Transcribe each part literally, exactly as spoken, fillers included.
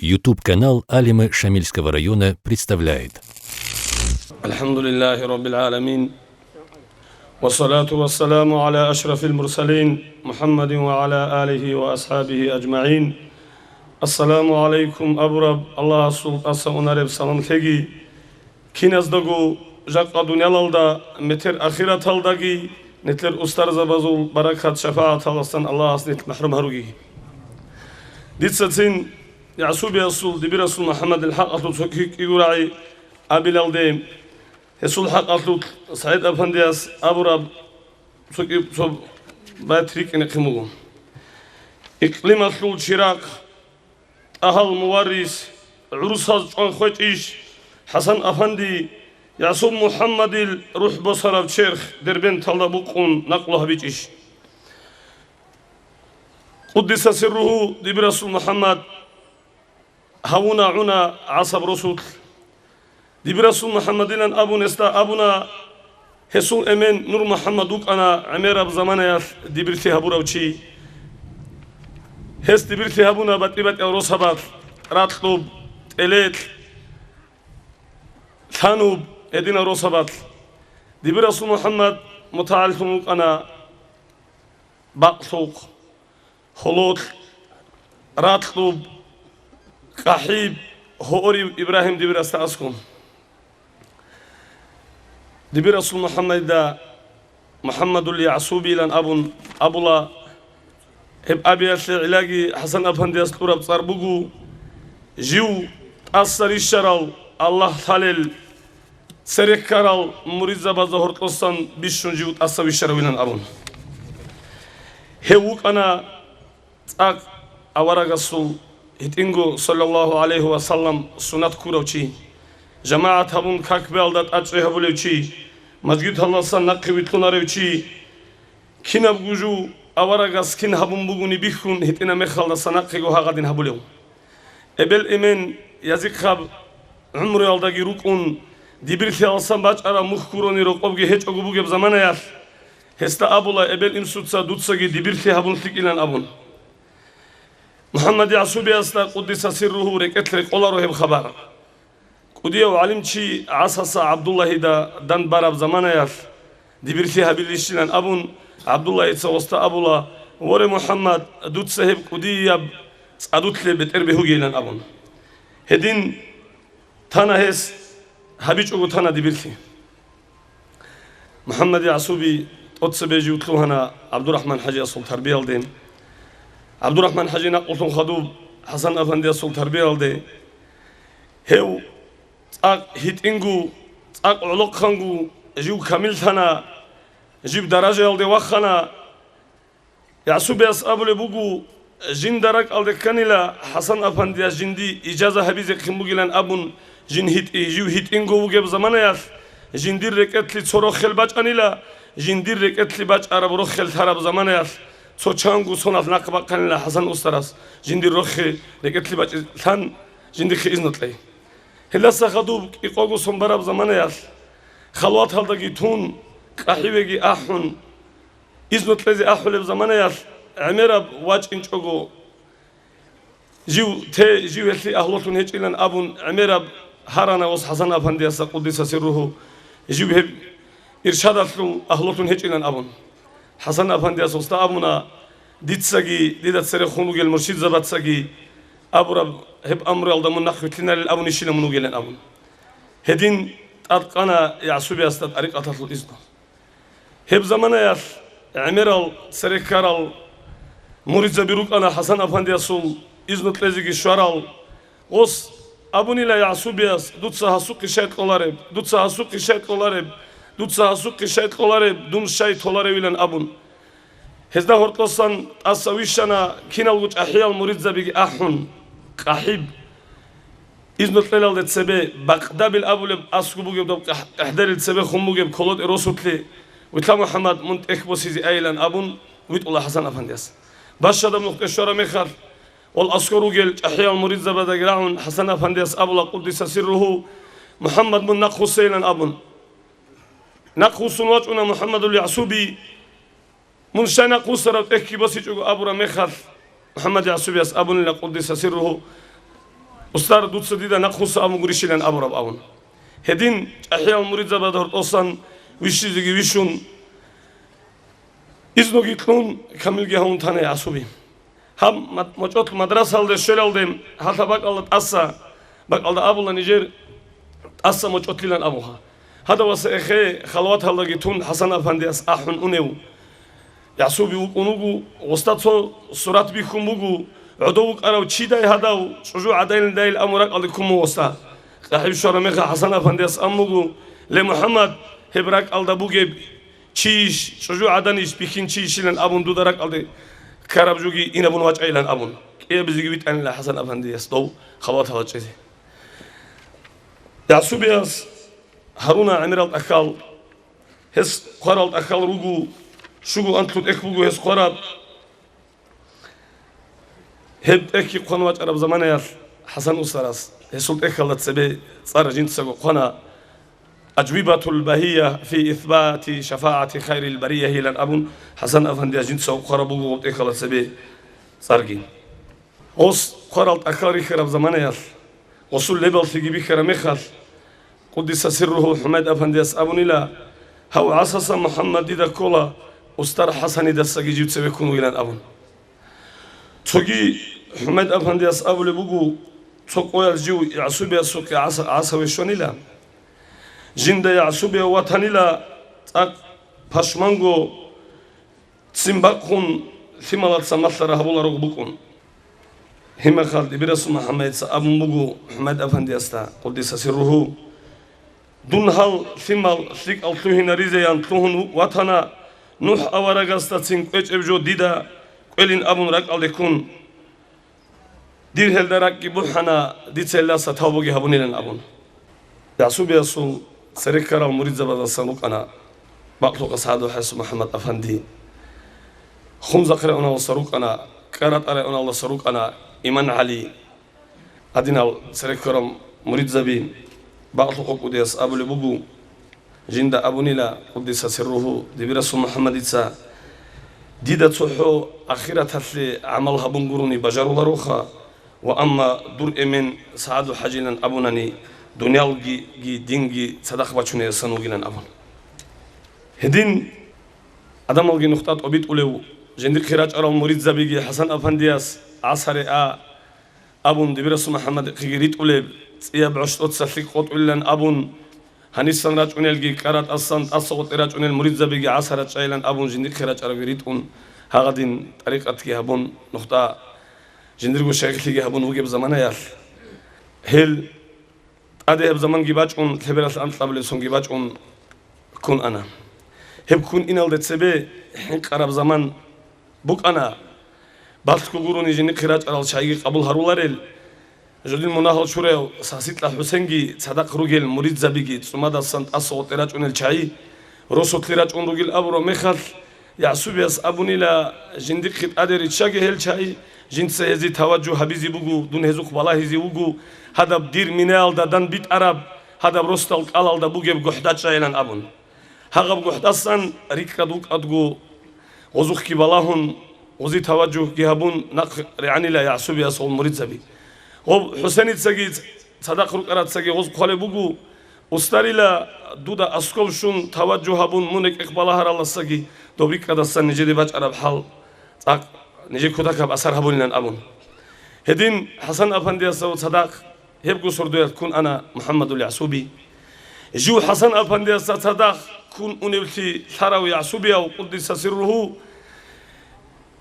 YouTube-канал Алимы Шамильского района представляет. الحمد لله رب العالمين. والصلاة والسلام على أشرف المرسلين محمد وعلى آله وأصحابه أجمعين. السلام عليكم, абураб Аллагьасул тӀаса унареб салам лъеги. Киназдаго жакъа дуниялалда, метер ахираталдаги нилъер устарзабазул баракат-шапагӀаталасан Аллагьас нилъ махӀрум гьаруги. Дица цин ЯгӀсубиясул дибирасул МухӀаммадил хӀакъалъулъ цо кӀи-, кӀиго рагӀи абилалде, гьесул хӀакъалъулъ СагӀид-апандияс абураб цо кӀи-, цо байт рикӀкӀинехъин буго. Икълималъул чирахъ, тӀагьал муваррис, гӀурусаз чӀван хвечӀищ, ХӀасан-апанди, ЯгӀсуб МухӀаммадил рухӀ босараб черх Дербенталда букъун накълу гьабичӀищ? Къуддиса сирругьу дибирасул МухӀаммад гьавуна гӀуна гӀасаб росулъ. Дибирасул МухӀаммадилан абун гьесда абуна, гьесул эмен Нур МухӀаммад вукӀана гӀемераб заманаялъ дибирлъи гьабурав чи. Гьес дибирлъи гьабуна батӀи-батӀиял росабалъ: ракьуб, тӀелелъ, лъануб, гьединал росабалъ. Дибирасул МухӀаммад мутагӀаллим вукӀана бакълъухъ, гьололъ, ракьуб, къахӀиб, гьорив Ибрагьим дибирасда аскӀун. Дибирасул МухӀаммадида МухӀаммадул ЯгӀсубилан абун абула. Гьеб абиялъе гӀиллаги ХӀасан-апандияс кьураб цӀар буго: жив тӀаса рищарал, Аллагь лъалел, цере ккарал муридзабазда гьоркьосан бищун жив тӀаса вищаравилан абун. Гьев вукӀана цӀакъ аварагасул гьитӀинго, саллаллагьу гӀалайгьи ва саллам, суннат ккурав чи, жамагӀат гьабун как-беялда тӀачӀи гьабулев чи, мажгиталдасан нахъе вилълъунарев чи, кинабго жо аварагас кин гьабун бугони бихьун, гьитӀинаб мехалдаса нахъего гьагъадин гьабулев. Эбел-эмен язихъаб гӀумруялдаги рукӀун, дибирлъиялдасан бачӀараб мухь гурони рокъобги гьечӀого бугеб заманаялъ, гьесда абула эбел-инсуца дуцаги дибирлъи гьабун лъикӀилан абун. МухӀаммад ЯгӀсубиясда, къуддиса сирругьу, рекӀелъ рекъоларо гьеб хабар. КӀудияв гӀалимчи ГӀасаса ГӀабдуллагьида дандбараб заманаялъ дибирлъи гьабилищилан абун, ГӀабдуллагьица гъосда абула: «Воре, МухӀаммад, дуца гьеб кӀудияб цӀадулъе бетӀер бегьугейилан», – абун. Гьедин тана гьес, гьабичӀого тана дибирлъи. МухӀаммад ЯгӀсуби тӀоцебе жив лъугьана ГӀабдурахӀман-хӀажиясул тарбиялде. ГӀабдурахӀман-хӀажи накъулъун хадуб ХӀасан-афандиясул тарбиялде. Гьев цӀакъ гьитӀинго, цӀакъ гӀолохъанго жив камиллъана, жив даражаялде вахана. ЯгӀсубияс абулеб буго, жинда ракӀалде кканила ХӀасан-афандияс жинди ижаза гьабизехъин бугилан абун, жин гьитӀи-, жив гьитӀинго вугеб заманаялъ, жиндир рекӀелъе цо рохел бачӀанила, жиндир рекӀелъе бачӀараб рохел лъараб заманаялъ, цо чанго соналъ нахъ бахъанила ХӀасан устарас, жиндир рохе рекӀелъе бачӀи-, лъан, жиндихъе изну кьей. Гьелдаса хадуб кӀикъого сон бараб заманаялъ, халваталдаги тун, къахӀивеги ахӀун, изну кьезе ахӀулеб заманаялъ, гӀемераб вачӀинчӀого, жив те, жив гьелъие агьлулъун гьечӀилан абун, гӀемераб гьарана гъос ХӀасан-афандиясда, къуддиса сирругьу, жив гьеб иршадалъул агьлулъун гьечӀилан абун. ХӀасан-афандияс гъосда абуна: «Дицаги, дида церехун ругел муршидзабацаги абураб гьеб амруялда мун нахъ вилълъинарел абунищила мун вугилан», – абун. Гьедин тӀадкъана ЯгӀсубиясда тӀарикъаталъул изну. Гьеб заманаялъ гӀемерал, цере ккарал муридзаби рукӀана ХӀасан-афандиясул, изну кьезеги щварал. Гъос абунила ЯгӀсубияс: «Дуца гьасухъе щай кьолареб? Дуца гьасухъе щай кьолареб? Дуца гьасухъе щай кьолареб? Дун щай толаревилан?» – абун. Гьезда гьоркьосан тӀаса вищана киналго чӀахӀиял муридзабиги ахӀун, къахӀиб. Изну кьелалде цебе Бакъдабил абулеб аскӀуб бугеб доб къахӀ-, къахӀдерил цебехун бугеб колотӀе росулъе: «Витла, МухӀаммад, мун тӀехь босизе айилан», – абун, витӀула ХӀасан-афандияс. Бащадаб нухде щвараб мехалъ, гъол аскӀор ругел чӀахӀиял муридзабаздаги рагӀун, ХӀасан-афандияс абула, къуддиса сирругьу: «МухӀаммад, мун нахъ вуссейилан», – абун. Нахъ вуссун вачӀуна МухӀаммадул ЯгӀсуби. «Мун щай нахъ вуссарав, тӀехьги босичӀого», – абураб мехалъ, МухӀаммад ЯгӀсубияс абунила, къуддиса сирругьу: «Устар, дуца дида нахъ муса абун гурищилан абураб», – абун. Гьедин чӀахӀиял муридзабазда гьоркьосан вищизеги вищун, изноги кьун, камилги гьавун тана ЯгӀсуби. Гьаб мад-, мочӀолъ мадрасалде щвелалде гьалъа бакӀалда тӀаса, бакӀалда абула нижер тӀаса мочӀолъилан абуха. Гьадаваса эхе халваталдаги тун ХӀасан-афандияс ахӀун унев ЯгӀсуби вукӀун вуго, гъосда цо сурат бихьун буго, гӀодов вукӀарав чидай гьадав, чӀужу гӀадайилдайил абун ракӀалде ккун буго гъосда. КъахӀиб щвараб мехалъ ХӀасан-афандияс абун буго: «Ле, МухӀаммад, гьеб ракӀалда бугеб чийищ, чӀужу гӀаданищ, бихьинчийищилан абун дуда ракӀалде ккараб жуги инабун вачӀайилан», – абун. КӀиабизеги витӀанила ХӀасан-афандияс дов халваталда чӀезе. ЯгӀсубияс гьаруна гӀемерал тӀахьал. Гьес хъварал тӀахьал руго, щуго анлъго тӀехь буго гьес хъвараб. Гьеб тӀехьги хъван вачӀараб заманаялъ ХӀасан устарас гьесул тӀехьалда цебе цӀар жинцаго хъвана, «Ажвибатул багьия фи исбати шафагӀати хайрил бария», – гьилан абун, ХӀасан-афандияс жинцаго хъвараб буго гьеб тӀехьалда цебе цӀарги. Гъос хъварал тӀахьал рихьараб заманаялъ, гъосул лебаллъиги бихьараб мехалъ, къуддиса сирругьу, ХӀумайд афандияс абунила: «Гьав гӀасаса МухӀаммад дида ккола, устар ХӀасанидасаги жив цеве ккун вугилан», – абун. Цоги ХӀумайд афандияс абулеб буго, цо къоял жив ЯгӀсубиясухъе гӀаса-, гӀасаве щванила. Жинда ЯгӀсубияв ватанила, цӀакъ пашманго ццин бахъун, лъималаца малъара гьабуларого букӀун. Гьеб мехалъ дибирасул МухӀаммадица абун буго ХӀумайд афандиясда, къуддиса сирругьу: «Дун гьал лъимал лъикӀал лъугьинаризеян лъугьун ватана, НухӀ аварагасдацин кӀвечӀеб жо дида кӀвелин абун ракӀалде ккун. Дир гьелда ракӀги бухӀана, дица гьелдаса тавбуги гьабунилан», – абун. ЯгӀсубиясул цере ккарал муридзабаздасан рукӀана бакълъухъа СагӀадул ХӀасу МухӀаммад афанди, Хунзахъ районалдаса рукӀана, КӀаратӀа районалдаса рукӀана Иман ГӀали. Гьадинал цере ккарал муридзаби, бакълъухъа кӀудияс абулеб буго, жинда абунила, къуддиса сирругьу, дибирасул МухӀаммадица: «Дида цохӀо ахираталъе гӀамал гьабун гурони бажарулароха, ва амма дур эмен СагӀадул ХӀажилан абунани, дуниялги, ги, динги цадахъ бачунеясан вугилан», – абун. Гьедин гӀадамалги нухда тӀобитӀулев, жиндихъе рачӀарал муридзабиги ХӀасан афандияс гӀасаре а абун, дибирасул МухӀаммадихъеги ритӀулеб, цӀияб гӀощтӀоца лъикӀ къотӀулилан абун, гьанисан рачӀунелги КӀаратӀасан тӀаса гъотӀе рачӀунел муридзабиги гӀаса рачӀайилан абун, жиндихъе рачӀарабги ритӀун, гьагъадин тӀарикъатги гьабун, нухда жиндирго шайихлъиги гьабун вугеб заманаялъ, гьел тӀаде гьеб заманги бачӀун, лъебералъ анкьабилеб сонги бачӀун ккун ана. Гьеб ккун иналде цебе хӀинкъараб заман букӀана, балъго гурони жиндихъе рачӀарал чагӀиги къабул гьаруларел. Жодин мунагьал чураяв Сасикьа ХӀусенги цадахъ ругел муридзабиги, цӀумадасан тӀаса гъотӀе рачӀунел чагӀи, росулъе рачӀун ругел абураб мехалъ, ЯгӀсубияс абунила: «Жиндихъе тӀаде риччаге гьел чагӀи, жинца гьезие таваджугь гьабизе буго, дун гьезухъ балагьизе вуго, гьадаб дир минаялда дандбитӀараб, гьадаб росдал кӀалалда бугеб гохӀда чӀайилан», – абун. Гьагъаб гохӀдасан рикӀкӀад вукӀадго, гъозухъги балагьун, гъози таваджугьги гьабун, нахъ регӀанила ЯгӀсубиясул муридзаби. Гъоб ХӀусеницаги цадахъ рукӀарацаги гъоз хъвалеб буго: «Устарила, дуда аскӀоб щун таваджугь гьабун, мун рекӀехъ балагьаралдасаги доб рикӀкӀадасан нижеде бачӀараб хӀал цӀакъ нижее кутакаб асар гьабулилан», – абун. Гьедин ХӀасан афандиясда цадахъ гьебго сордоялъ ккун ана МухӀаммадул ЯгӀсуби. Жив ХӀасан афандиясда цадахъ ккун уневлъи лъарав ЯгӀсубияв, къуддиса сирругьу,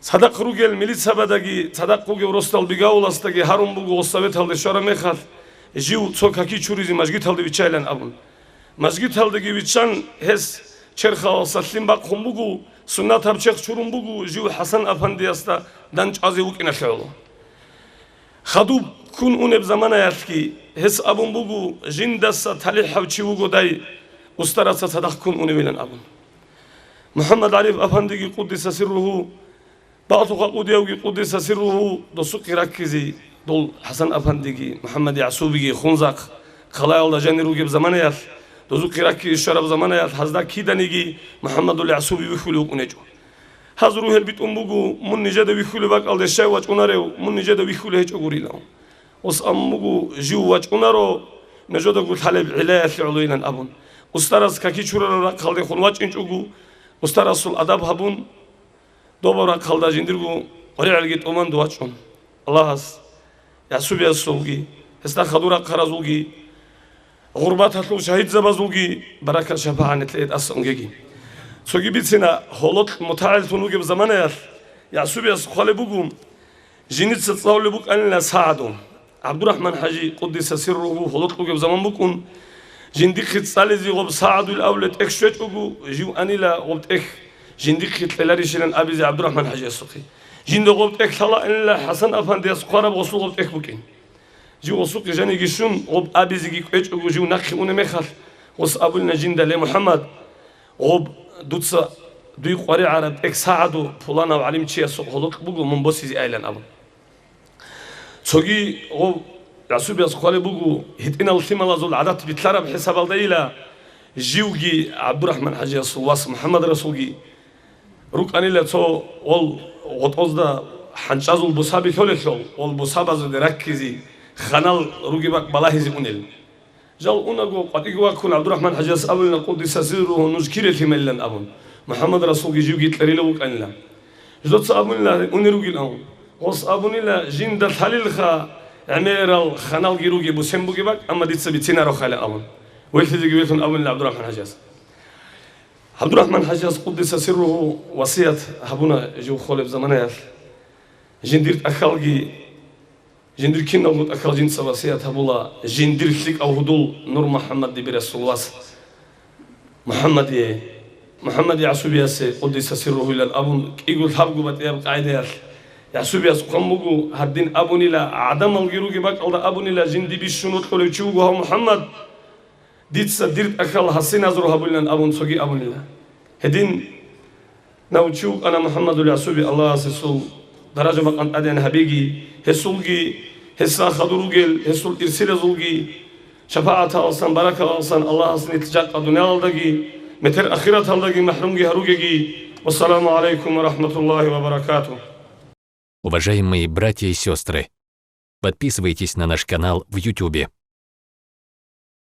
цадахъ ругел милицабадаги, цадахъ ругев росдал бигавуласдаги гьарун буго, гъос советалде щвараб мехалъ, жив цо каки чуризе мажгиталде виччайилан абун. Мажгиталдеги виччан, гьес черхалдаса лъим бахъун буго, суннатаб черх чурун буго, жив ХӀасан афандиясда дандчӀвазе вукӀиналъе гӀоло. Хадуб ккун унеб заманаялъги гьес абун буго, жиндаса талихӀав чи вугодай, устараца цадахъ ккун уневилан абун. МухӀаммад ГӀариф афандиги, къуддиса сирругьу, бакълъухъа кӀудиявги, къуддиса сирругьу, досухъе раккизе, дол ХӀасан афандиги, МухӀаммад ЯгӀсубиги Хунзахъ хъалаялда жанир ругеб заманаялъ, дозухъе раккизе щвараб заманаялъ, гьазда киданиги МухӀаммадул ЯгӀсуби вихьулев вукӀун гьечӀо. Гьаз ругьел битӀун буго, мун нижеда вихьулеб бакӀалде щай вачӀунарев, мун нижеда вихьулев гьечӀогурилан. Ус аммугу жив вачӀунаро, нужедаго лъалеб гӀиллаялъе гӀолойилан абун. Устарас каки чурараб рахъалдехун вачӀинчӀого, устарасул адаб гьабун, добаб рахъалда жиндирго къваригӀелги тӀуман вачӀун. Аллагьас ЯгӀсубиясулги, гьесда хадур рахъаразулги, гъурбаталъул шагьидзабазулги баракат-шапагӀат нилъее тӀаса унгеги. Цоги бицина, гьолокь мутагӀиллъун вугеб заманаялъ ЯгӀсубияс хъвалеб буго, жинца цӀалулеб букӀанила СагӀаду. ГӀабдурахӀман-хӀажи, къуддиса сирругьу, гьолокь вугеб заман букӀун, жиндихъе цӀализе гъоб СагӀадул абулеб тӀехь щвечӀого, жив анила гъоб тӀехь жиндихъе кьеларищилан абизе ГӀабдурахӀман-хӀажиясухъе. Жинда гъоб тӀехь лъала анила ХӀасан-афандияс хъвараб гъосул гъоб тӀехь букӀин. Жив гъосухъе жаниги щун, гъоб абизеги кӀвечӀого жив нахъе унеб мехалъ, гъос абулина жинда: «Ле, МухӀаммад, гъоб дуца дуй къваригӀараб тӀехь СагӀаду пуланав гӀалимчиясухъ гьолокь буго, мун босизе айилан», – абун. Цоги гъов ЯгӀсубияс хъвалеб буго, гьитӀинал лъималазул гӀадат битӀараб хӀисабалдайила, живги ГӀабдурахӀман-хӀажиясул вас МухӀаммадрасулги рукӀанила цо гъол гъотӀозда хӀанчӀазул бусаби лъолелъул, гъол бусабазде раккизе, ханал ругеб бакӀ балагьизе унел. Жал унаго, къватӀиго ваккун, ГӀабдурахӀман-хӀажияс абулина, къуддиса сирругьу, нуж кире лъимайилан абун, МухӀаммадрасулги живги кьерила вукӀанила. Ждоца абунила унел ругилан. Гъос абунила, жинда лъалилха гӀемерал ханалги ругеб бусен бугеб бакӀ, амма дица бицинаро хайла абун. Велъизеги велъун абунила ГӀабдурахӀман-хӀажияс. ГӀабдурахӀман-хӀажияс, къуддиса сирругьу, васият гьабуна жив хъолеб заманаялъ. Жиндир тӀахьалги Жиндир киналго тӀахьал жинца васият гьабула, жиндир лъикӀав гьудул Нур МухӀаммад дибирасул вас МухӀаммадие, МухӀаммад ЯгӀсубиясе, къуддиса сирругьу, илан абун, кӀиго лъабго батӀияб къагӀидаялъ ЯгӀсубияс хъван буго, гьадин абунила, гӀадамалги ругеб бакӀалда абунила, жинди бищун вокьулев чи вуго гьав МухӀаммад. Дица дир тӀахьал гьасин назру гьабулилан абун цоги абунила. Гьедин, нав чи вукӀана МухӀаммадул ЯгӀсуби, Аллагьас гьесул даража-макъам тӀадегӀан гьабеги, гьесулги, гьесда хадур ругел гьесул ирсилазулги шапагӀаталдасан, баракалдасан Аллагьас нилъ жакъа дуниялалдаги, метер ахираталдаги махӀрумги гьаругеги. Вассаламу гӀалайкум ва рахӀматуллагьи ва баракатугь. Уважаемые братья и сестры, подписывайтесь на наш канал в Ютубе.